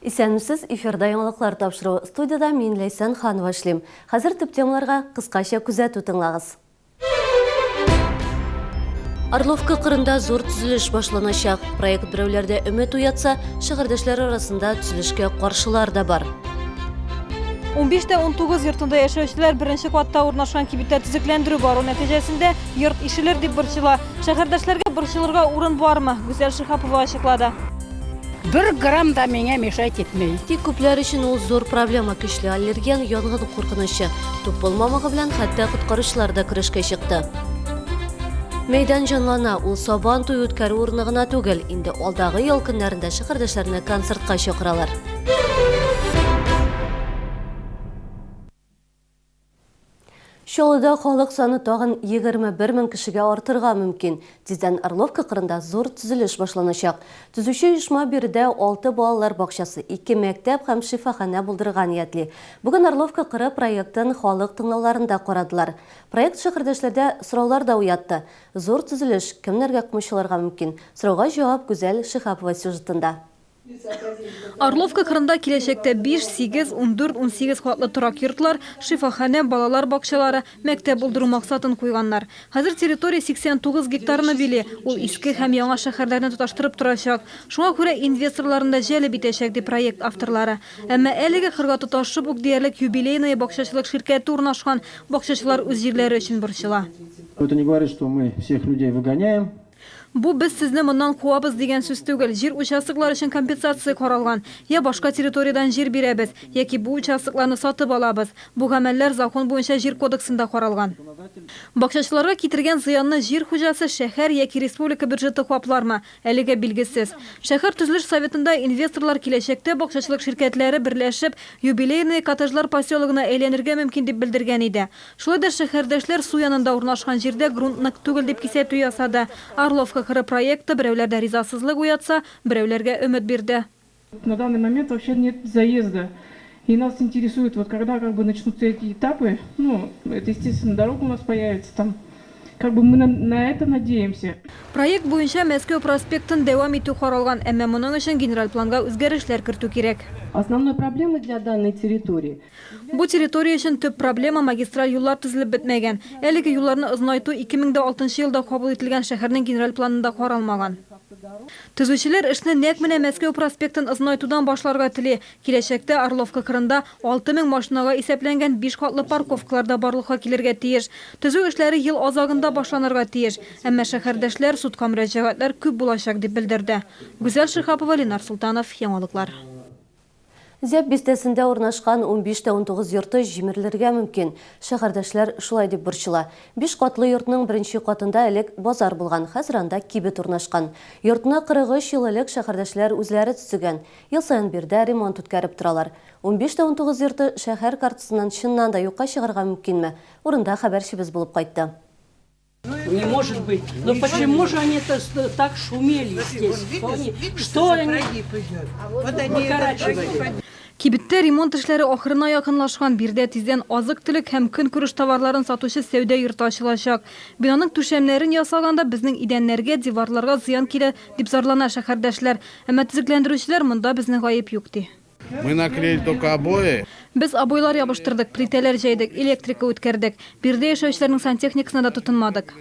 Исәнмесез, эфирда яңалыклар тапшыруы. Студиядә мин Ләйсән Ханова эшлим. Хәзер төп темаларга кыскача күзәтү тыңлагыз. Орловка кырында зур төзелеш башланачак. Проект берәүләрдә өмет уятса, шәһәрдәшләр арасында төзелешкә каршылар да бар. 15 тә 19 йортында яшәүчеләр беренче катта урнашкан кибеттә төзекләндерү бару нәтиҗәсендә йорт ишелер дип борчыла. Шәһәрдәшләргә борчылырга урын бармы? Гүзәл Шиһапова ачыклады. Бер грамм да миңа мешать итми. Тик күпләр өчен ул зур проблема, көчле аллерген, янгын куркынычы. Тупыл мамыгы белән хәтта коткаручылар да көрәшкә чыкты. Мәйдан җанлана, ул Сабан туе үткәрү урыны гына түгел, инде алдагы ял көннәрендә шәһәрдәшләрне концертка чакыралар. Чаллыда халык саны тагын 21 мең кешегә артырга мөмкин. Тиздән Орловка кырында зур төзелеш башланачак. Төзүче оешма биредә алты балалар бакчасы, ике мәктәп һәм шифаханә булдырырга ниятли. Бүген Орловка кыры проектын халык тыңлауларында карадылар. Проект шәһәрдәшләрдә сораулар да уятты. Зур төзелеш кемнәргә комачауларга мөмкин? Сорауга җавап Гүзәл Шиһапова сюжетында. Орловка кырында киләчәктә 5, 8, 14, 18 катлы торак йортлар, шифаханә, балалар бакчалары, мәктәп булдыру максатын куйганнар. Хәзер территория 89 гектарны били, ул иске һәм яңа шәһәрләрне тоташтырып торачак. Шуңа күрә инвесторларны да җәлеп итәчәк, ди проект авторлары. Әмма әлеге кырга тоташып ук диярлек Юбилейная бакчачылык ширкәте урнашкан, бакчачылар үз җирләре өчен борчыла. Это не говорит, что мы всех людей выгоняем. Бу без сезне моннан куабыз дигән сүз түгел. Җир участоклары өчен компенсация каралган. Я башка территориядән җир бирәбез, яки бу участокларны сатып алабыз. Бу гамәлләр закон буенча Җир кодексында каралган. Бакчачыларга китергән зыянны җир хуҗасы, шәһәр яки республика бюджеты каплармы, әлегә билгесез. Шәһәр төзелеш советында инвесторлар киләчәктә бакчачылык ширкәтләре берләшеп, Юбилейные коттеджлар поселогына әйләнергә мөмкин дип белдергән иде. Шулай да шәһәрдәшләр су янында урнашкан җирдә грунт нык түгел дип кисәтү ясады. Орловка кыры проекты берәүләрдә ризасызлык уятса, берәүләргә өмет бирде. На данный момент вообще нет заезда. И нас интересует, вот когда как бы начнутся эти этапы, ну, это, естественно, дорога у нас появится там. Как бы мы на, на это надеемся. Проект буенча Мәскәү проспектын дәвам итү каралган, әмма моның өчен генераль планга үзгәрешләр кертү кирәк. Основной проблемой для данной территории Бу территория өчен төп проблема, магистраль юллар төзелеп бетмәгән. Әлеге юлларны озынайту 2006 нчы елда кабул ителгән шәһәрнең генераль планында каралмаган. Төзүчеләр эшне нәкъ менә Мәскәү проспектын озынайтудан башларга тели. Киләчәктә Орловка кырында 6000 машинага исәпләнгән биш катлы парковкалар да барлыкка килергә тиеш. Төзү эшләре ел азагында башланырга тиеш. Әмма шәһәрдәшләр судка мөрәҗәгатьләр күп булачак дип белдерде. Гүзәл Шиһапова, Ленар Солтанов, Яңалыклар. Зяб бистәсендә урнашкан 15 тә 19 йорты җимерелергә мөмкин. Шәһәрдәшләр шулай дип борчыла. Биш катлы йортның беренче катында элек базар булган, хәзер анда кибет урнашкан. Йортны 43 ел элек шәһәрдәшләр үзләре төзегән. Ел саен биредә ремонт үткәреп торалар. 15 тә 19 йорты шәһәр картасыннан чыннан да юкка чыгарга мөмкинме? Урында хәбәрчебез булып кайтты. Не может быть. Но почему же они так шумели здесь? Что они выкорачивали? Кибеттә ремонт эшләре ахырына якынлашкан. Биредә тиздән азык-төлек һәм көнкүреш товарларын сатучы сәүдә йорты ачылачак. Бинаның түшәмнәрен ясаганда безнең идәннәргә, диварларга зыян килә, дип зарлана шәһәрдәшләр. Әмма төзекләндерүчеләр монда безнең гаеп юк, ди. Мы наклеили только обои. Без обойлар ябыштырдык, плитәләр җәйдек, электрика үткәрдек. Биредә яшәүчеләрнең сантехникасына да тотынмадык.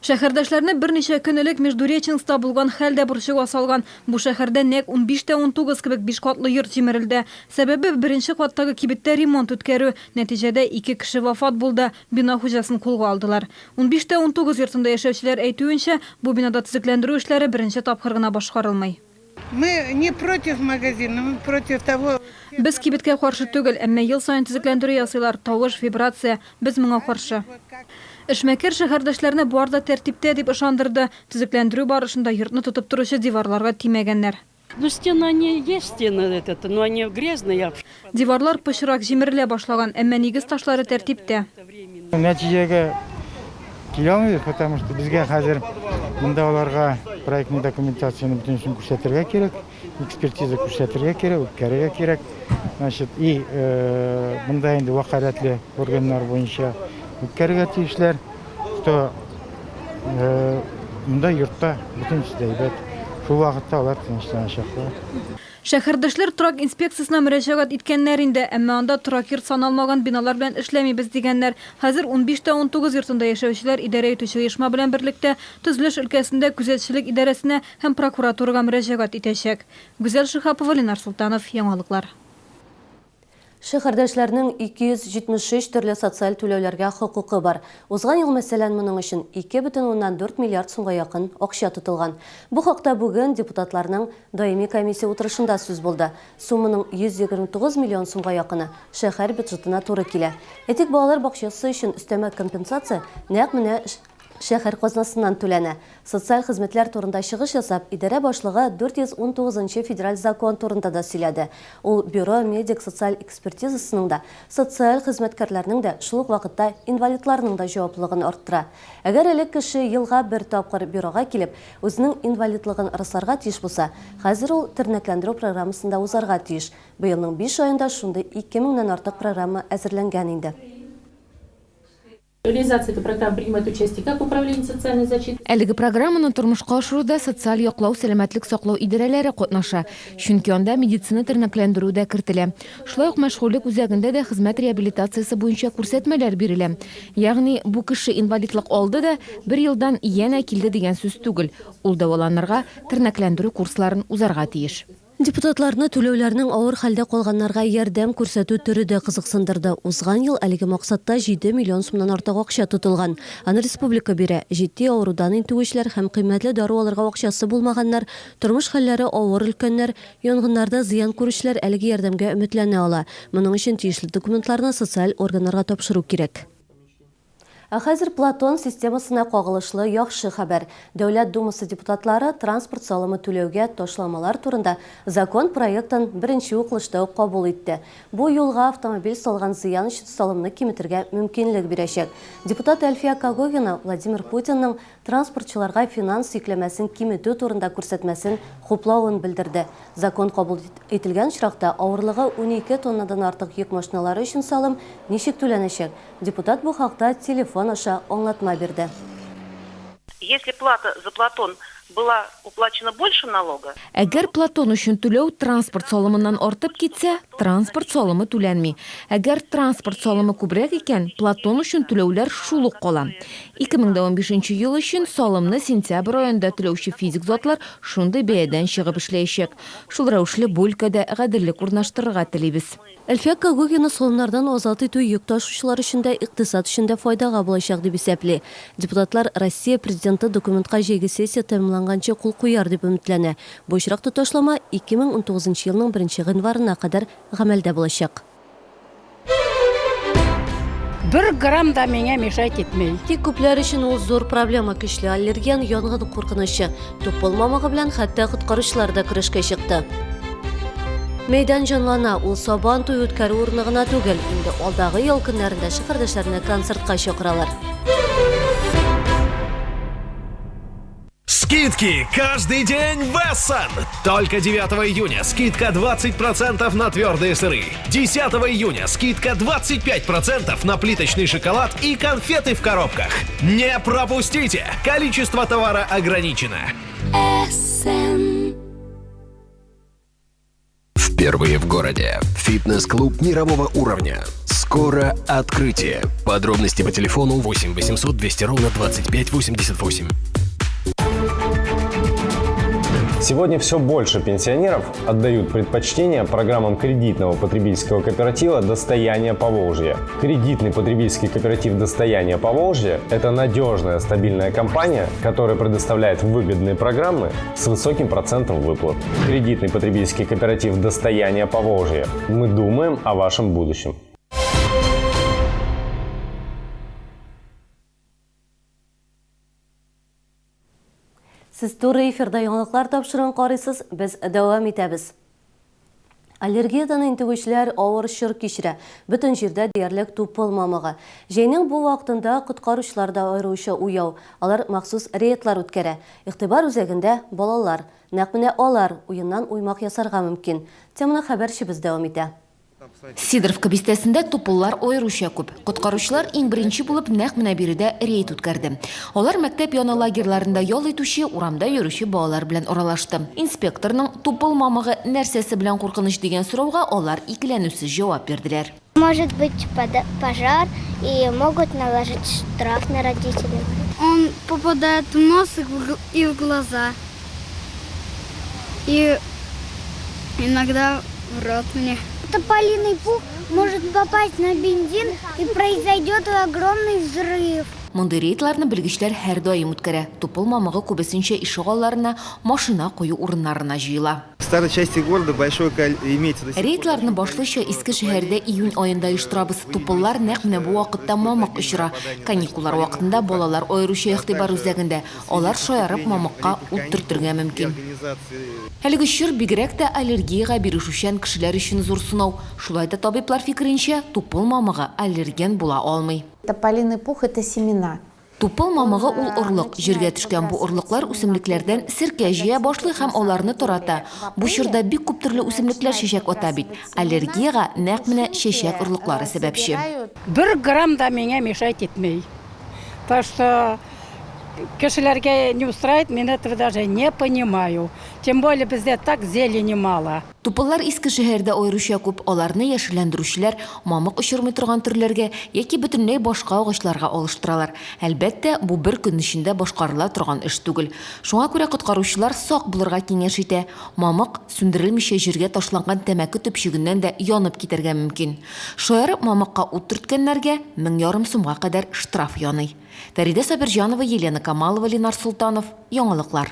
Шәһәрдәшләрне берничә көн элек Междуреченскта булган хәл дә борчуга салган. Бу шәһәрдә нәкъ 15 тә 19 кебек биш катлы йорт җимерелде. Сәбәбе, беренче каттагы кибеттә ремонт үткәрү. Нәтиҗәдә, ике кеше вафат булды, бина хуҗасын кулга алдылар. 15 тә 19 йортында яшәүчеләр әйтүенчә, бу бинада төзекләндерү эшләре беренче тапкыр гына башкарылмый. Мы не против магазина, мы против того. Без кибеткә каршы түгел, әмма ел саен төзекләндерү ясыйлар, тавыш, вибрация, без моңа каршы. Эшмәкәр шәһәрдәшләрне бар да тәртиптә дип ышандырды, төзекләндерү барышында йортны тотып торучы диварларга тимәгәннәр. Ну стены они есть стены этот, но они грязные. Диварлар пычрак, җимерелә башлаган, әмма нигез ташлары тәртиптә. Нәтиҗәгә килә алмыйбыз, потому что безгә хәзер монда аларга проектный документацияне бөтенесен күрсәтергә кирәк, экспертиза күрсәтергә кирәк, үткәрергә кирәк. Значит, и монда инде вәкаләтле органнар буенча үткәрергә тиешләр, что монда йортта бөтенесе дә әйбәт. Шул вакытта алар тынычланачаклар. Шәһәрдәшләр торак инспекциясенә мөрәҗәгать иткәннәр инде, әмма анда торак йорт саналмаган биналар белән эшләмибез дигәннәр. Хәзер 15 тә 19 йортында яшәүчеләр идарә итүче оешма белән берлектә төзелеш өлкәсендә күзәтчелек идарәсенә һәм прокуратурага мөрәҗәгать итәчәк. Гүзәл Шиһапова, Ленар Солтанов, Яңалыклар. Шәһәрдәшләрнең 273 төрле социаль түләүләргә хокукы бар. Узган ел, мәсәлән, моның өчен 2,4 миллиард сумга якын акча тотылган. Бу хакта бүген депутатларның даими комиссия утырышында сүз булды. Сумманың 129 миллион сумга якыны шәһәр бюджетына туры килә. Әйтик, балалар бакчасы өчен өстәмә компенсация нәкъ менә шәһәр казнасыннан түләнә. Социаль хезмәтләр турында чыгыш ясап, идарә башлыгы 419 нчы федераль закон турында да сөйләде. Ул бюро медик-социаль экспертизасының да, социаль хезмәткәрләрнең дә, шул ук вакытта инвалидларның да җаваплылыгын арттыра. Әгәр элек кеше елга бер тапкыр бюрога килеп, үзенең инвалидлыгын расларга тиеш булса, хәзер ул тернәкләндерү программасын да узарга тиеш. Быелның биш аенда шундый 2 меңнән артык программа әзерләнгән инде. В реализации этой программы принимает участие как Управление социальной защиты. Әлеге программаны тормышка ашыруда социаль яклау, сәламәтлек саклау идарәләре катнаша, чөнки анда медицина тернәкләндерү дә кертелә. Шулай ук мәшгульлек үзәгендә дә хезмәт реабилитациясе буенча күрсәтмәләр бирелә. Ягъни бу кеше инвалидлык алды да, бер елдан янә килде дигән сүз түгел. Ул дәваланырга, тернәкләндерү курсларын узарга тиеш. Депутатларны түләүләрнең авыр хәлдә калганнарга ярдәм күрсәтү төре дә кызыксындырды. Узган ел әлеге максатта 7 миллион сумнан артык акча тотылган. Аны республика бирә. Җитди авырудан интегүчеләр һәм кыйммәтле дару алырга акчасы булмаганнар, тормыш хәлләре авыр өлкәннәр, янгыннарда зыян күрүчеләр әлеге ярдәмгә өметләнә ала. Моның өчен тиешле документларны социаль органнарга тапшыру кирәк. Ә хәзер Платон системасына кагылышлы яхшы хәбәр. Дәүләт Думасы депутатлары транспорт салымы түләүгә ташламалар турында закон проектын беренче укылышта ук кабул итте. Бу юлга автомобиль салган зыян өчен салымны киметергә мөмкинлек бирәчәк. Депутат Әлфия Когогина Владимир Путинның транспортчыларга финанс йөкләмәсен киметү турында күрсәтмәсен хуплавын белдерде. Закон кабул ителгән очракта, авырлыгы 12 тоннадан артык йөк машиналары өчен салым ничек түләнәчәк? Депутат бу хакта телефон аша аңлатма бирде. Если плата за Платон была уплачена больше налога. Әгәр Платон өчен түләү транспорт салымыннан артып китсә, транспорт салымы түләнми. Әгәр транспорт салымы күбрәк икән, Платон өчен түләүләр шул ук кала. 2015 нче ел өчен салымны сентябрь аенда түләүче физик затлар шундый бәядән чыгып эшләячәк. Шул рәвешле бу өлкәдә гаделлек урнаштырырга телибез. Әлфия Когогина салымнардан азат итү йөк ташучылар өчен дә, икътисад өчен дә файдага булачак, дип исәпли. Депутатлар Россия Президенты документка җәйге сессия тәмамланганчы кул куяр дип өметләнә. Бу очракта ташлама 2019 нчы елның беренче гыйнварына кадәр гамәлдә булачак. Бер грамм да миңа мешать итми. Тик күпләр өчен ул зур проблема, көчле аллерген, янгын куркынычы. Тупыл мамыгы белән хәтта коткаручылар да көрәшкә чыкты. Мәйдан җанлана, ул Сабан туе үткәрү урыны гына түгел, инде алдагы ял көннәрендә шәһәрдәшләрне концертка чакыралар. Скидки каждый день в Эссен! Только 9 июня скидка 20% на твердые сыры. 10 июня скидка 25% на плиточный шоколад и конфеты в коробках. Не пропустите! Количество товара ограничено. Эссен. Впервые в городе. Фитнес-клуб мирового уровня. Скоро открытие. Подробности по телефону 8 800 200 ровно 25 88. Сегодня все больше пенсионеров отдают предпочтение программам кредитного потребительского кооператива «Достояние Поволжья». Кредитный потребительский кооператив «Достояние Поволжья» – это надежная, стабильная компания, которая предоставляет выгодные программы с высоким процентом выплат. Кредитный потребительский кооператив «Достояние Поволжья». Мы думаем о вашем будущем. Сез туры эфирда яңалыклар тапшыруын карыйсыз, без дәвам итәбез. Аллергиядән интегүчеләр авыр чор кичерә. Бөтен җирдә диярлек тупыл мамыгы. Җәйнең бу вакытында коткаручылар да аеруча уяу. Алар махсус рейдлар үткәрә. Игътибар үзәгендә, балалар. Нәкъ менә алар уеннан уймак ясарга мөмкин. Теманы хәбәрчебез дәвам итә. Сидоровка бистәсендә тупыллар аеруча күп. Коткаручылар иң беренче булып нәкъ менә биредә рейд үткәрде. Алар мәктәп яны лагерьларында ял итүче, урамда йөрүче балалар белән аралашты. Инспекторның тупыл мамыгы нәрсәсе белән куркыныч дигән сорауга алар икеләнүсез җавап бирделәр. Может быть пожар и могут наложить штраф на родителей. Он попадает в нос и в глаза. И иногда в рот мне. Тополиный пух может попасть на бензин и произойдет огромный взрыв. Мондый рейдларны белгечләр һәрдаим үткәрә. Тупыл мамыгы күбесенчә ишегалларына, машина кую урыннарына җыела. В старой части города большое имеется до сих пор. Рейдларны башлыча Иске шәһәрдә июнь аенда оештырабыз. Тупыллар нәкъ менә бу вакытта мамык очыра. Каникуллар вакытында балалар аеруча игътибар үзәгендә. Алар шаярып мамыкка ут төртергә мөмкин. Әлеге чор бигрәк тә аллергиягә бирешүчән кешеләр өчен зур сынау. Шулай да табиблар фикеренчә, тупыл мамыгы аллерген була алмый. Тополиный пух это семена. Тупыл мамыгы ул орлык. Җиргә төшкән бу орлыклар үсемлекләрдән серкә җыя башлый һәм аларны тарата. Бу чорда бик күп төрле үсемлекләр чәчәк ата бит. Аллергиягә нәкъ менә чәчәк орлыклары сәбәпче. Бер грамм да миңа мешать итми. Так что кешеләргә не устраивает, мин этого даже не понимаю. Тем более бездә так зелени мало. Тупыллар Иске шәһәрдә аеруча күп, аларны яшелләндерүчеләр мамык очырмый торган төрләргә яки бөтенләй башка агачларга алыштыралар. Әлбәттә, бу бер көн эчендә башкарыла торган эш түгел. Шуңа күрә коткаручылар сак булырга киңәш итә. Мамык, сүндерелмичә җиргә ташланган тәмәке төпчегеннән дә янып китәргә мөмкин. Шаярып мамыкка ут төрткәннәргә 1500 сумга кадәр штраф яный. Фәридә Сабирҗанова, Елена Камалова, Ленар Солтанов. Яңалыклар.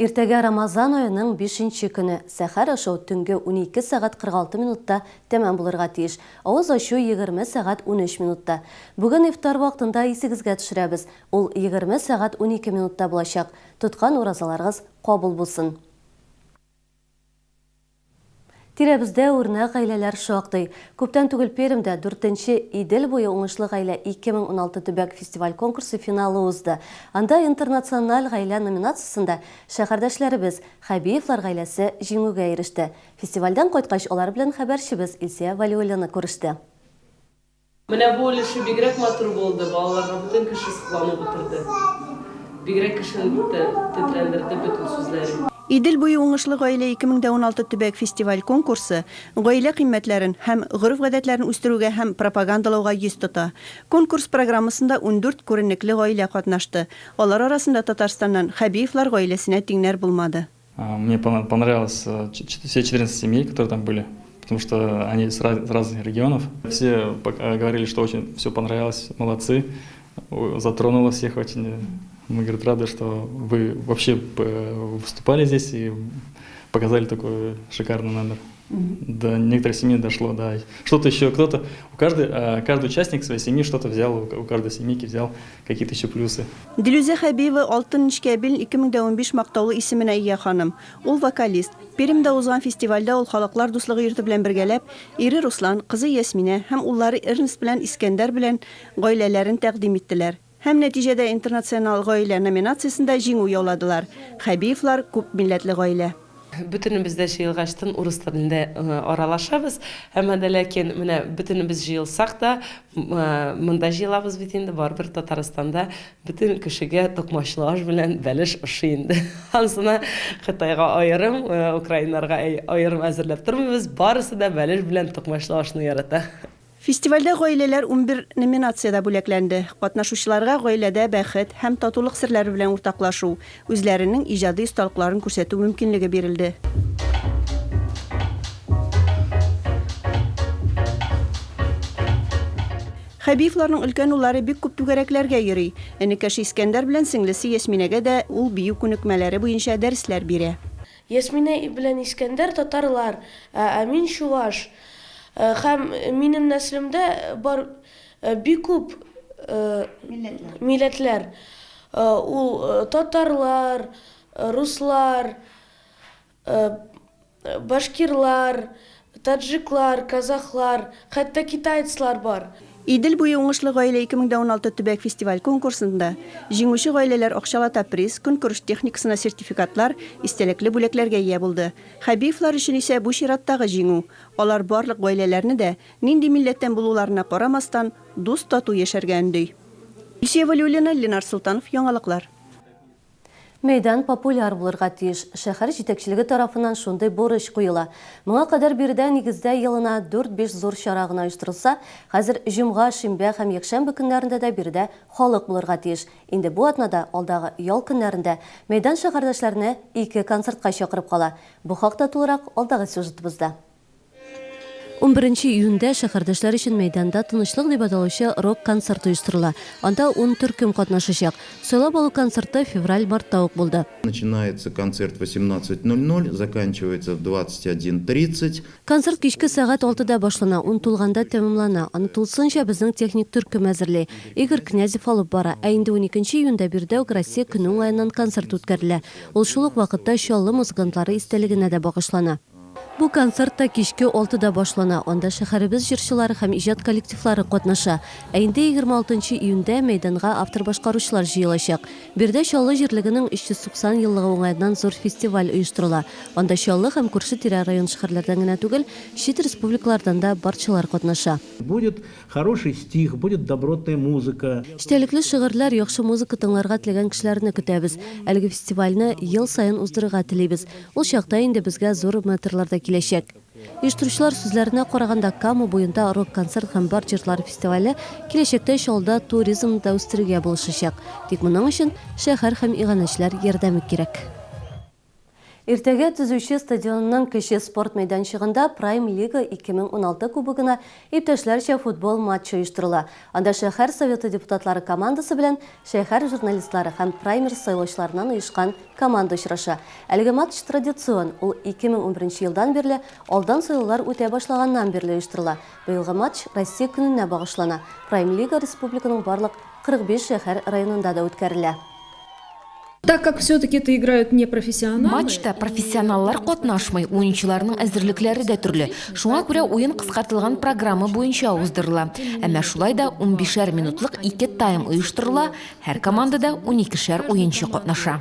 Иртәгә Рамазан аеның бишенче көне. Сәхәр ашау төнге 12 сәгать 46 минутта тәмам булырга тиеш. Авыз ачу 20 сәгать 13 минутта. Бүген ифтар вакытында исегезгә төшерәбез. Ул 20 сәгать 12 минутта булачак. Тоткан уразаларыгыз кабул булсын. Тирәбездә үрнәк гаиләләр шактый. Күптән түгел Пермьдә дүртенче Идел буе уңышлы гаилә 2016 төбәк фестиваль-конкурсы финалы узды. Анда Интернациональ гаилә номинациясендә шәһәрдәшләребез, Хәбиевлар гаиләсе җиңүгә иреште. Фестивальдән кайткач алар белән хәбәрчебез Илсөя Вәлиуллина күреште. Менә бу өлеше бигрәк матур булды, балаларга бөтен кеше сокланып утырды. Бигрәк кешене тетрәндерде бөтен сүзләре. Идел буе уңышлы гаилә 2016 төбәк фестиваль-конкурсы гаилә кыйммәтләрен һәм гореф-гадәтләрен үстерүгә һәм пропагандалауга йөз тота. Конкурс программасында 14 күренекле гаилә катнашты. Алар арасында Татарстаннан Хәбиевлар гаиләсенә тиңнәр булмады. Мне понравилось все 14 семей, которые там были, потому что они с разных регионов. Все говорили, что очень все понравилось, молодцы, затронуло всех очень. Мы, говорит, рады, что вы вообще выступали здесь и показали такой шикарный номер. До некоторых семей дошло, да. Что-то еще, кто-то, у каждый, каждый участник своей семьи что-то взял, у каждой семейки взял какие-то еще плюсы. Дилүзә Хәбиева Алтын нечкәбил 2015 мактаулы исеменә ия ханым. Ул вокалист. Пермьдә узган фестивальдә ул Халыклар дуслыгы йорты белән бергәләп, ире Руслан, кызы Ясминә һәм уллары Эрнст белән Искәндәр белән гаиләләрен тәкъдим иттеләр. Һәм нәтиҗәдә Интернационал гаилә номинациясендә җиңү яуладылар. Хәбиевлар, күпмилләтле гаилә. Бөтенебез дә җыелгачтын урыс телендә аралашабыз. Әмма дә ләкин менә бөтенебез җыелсак та, монда җыелабыз бит инде, барыбер Татарстанда бөтен кешегә токмачлы аш белән бәлеш ошый инде. Ансына Кытайга аерым, украиннарга аерым әзерләп тормыйбыз, барысы да бәлеш белән токмачлы ашны ярата. Фестивальдә гаиләләр 11 номинациядә бүләкләнде. Катнашучыларга гаиләдә бәхет һәм татулык серләре белән уртаклашу, үзләренең иҗади осталыкларын күрсәтү мөмкинлеге бирелде. Хәбиевларның өлкән уллары бик күп түгәрәкләргә йөри. Энекәше Искәндәр белән сеңлесе Ясминәгә дә ул бию күнекмәләре буенча дәресләр бирә. Ясминә белән Искәндәр татарлар, ә мин чуваш. Һәм минем нәселемдә бар бик күп милләтләр. Ул татарлар, руслар, башкирлар, таджиклар, казахлар, хәтта китаецлар бар. Идел буе уңышлы гаилә 2016 төбәк фестиваль-конкурсында җиңүче гаиләләр акчалата приз, көнкүреш техникасына сертификатлар, истәлекле бүләкләргә ия булды. Хәбиевлар өчен исә бу чираттагы җиңү. Алар барлык гаиләләрне дә, нинди милләттән булуларына карамастан, дус-тату яшәргә өнди. Илсөя Вәлиуллина, Ленар Солтанов, Яңалыклар. Мәйдан популяр булырга тиеш. Шәһәр җитәкчелеге тарафыннан шундый бурыч куела. Моңа кадәр биредә нигездә елына дүрт-биш зур чара гына оештырылса, хәзер җомга, шимбә һәм якшәмбе көннәрендә дә биредә халык булырга тиеш. Инде бу атнада, алдагы ял көннәрендә мәйдан шәһәрдәшләрне ике концертка чакырып кала. Бу хакта тулырак алдагы сюжетыбызда. Унберенче июньдә шәһәрдәшләр өчен мәйданда Тынычлык дип аталучы рок-концерт оештырыла. Анда ун төркем катнашачак. Сайлап алу концерты февраль-мартта ук булды. Начинается концерт в 18:00, заканчивается в 21:30. Концерт кичке сәгать алтыда башлана, ун тулганда тәмамлана. Аны тулысынча безнең техник төркем әзерли. Игорь Князев алып бара. Ә инде уникенче июньдә биредә үк Россия көне уңаеннан концерт үткәрелә. Ул шул ук вакытта Чаллы музыкантлары истәлегенә дә багышлана. Бу концерт та кичке алтыда башлана, анда шәһәребез җырчылары һәм иҗат коллективлары катнаша. Ә инде 26 нчы июньдә мәйданга автор-башкаручылар җыелачак. Биредә Чаллы җирлегенең 390 еллыгы уңаеннан зур фестиваль оештырыла. Анда Чаллы һәм күрше-тирә район-шәһәрләрдән генә түгел, чит республикалардан да барчылар катнаша. Будет хороший стих, будет добротная музыка. Эчтәлекле шигырьләр, яхшы музыка тыңларга теләгән кешеләрне көтәбез. Әлеге фестивальне ел саен уздырырга телибез. Ул чакта инде безгә зур мэтрлар да киләчәк. Оештыручылар сүзләренә караганда, Кама буенда рок-концерт һәм бар җырлары фестивале киләчәктә Чаллыда туризмны да үстерергә булышачак. Тик моның өчен шәһәр һәм иганәчеләр ярдәме кирәк. Иртәгә Төзүче стадионының кече спорт мәйданчыгында Прайм-лига 2016 кубогына иптәшләрчә футбол матчы оештырыла. Анда шәһәр Советы депутатлары командасы белән шәһәр журналистлары һәм праймериз сайлаучыларыннан оешкан команда очраша. Әлеге матч традицион, ул 2011 елдан бирле алдан сайлаулар үтә башлаганнан бирле оештырыла. Быелгы матч Россия көненә багышлана. Прайм-лига республиканың барлык 45 шәһәр-районында да үткәрелә. Так как все-таки это играют не профессионалы. Матчта профессионаллар катнашмый, уенчыларның әзерлекләре дә төрле. Шуңа күрә уен кыскартылган программа буенча уздырыла. Әмма шулай да унбишәр минутлык ике тайм оештырыла, һәр командада уникешәр уенчы катнаша.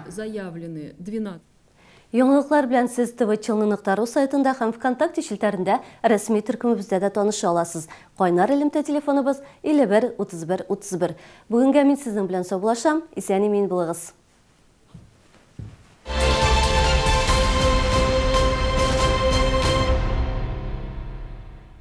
Яңалыклар белән сез ТВ Челны нокта ру сайтында һәм ВКонтакте челтәрендә рәсми төркемебездә дә таныша аласыз. Кайнар элемтә телефоныбыз 51 31 31. Бүгенгә мин сезнең белән саубуллашам, исән-имин булыгыз.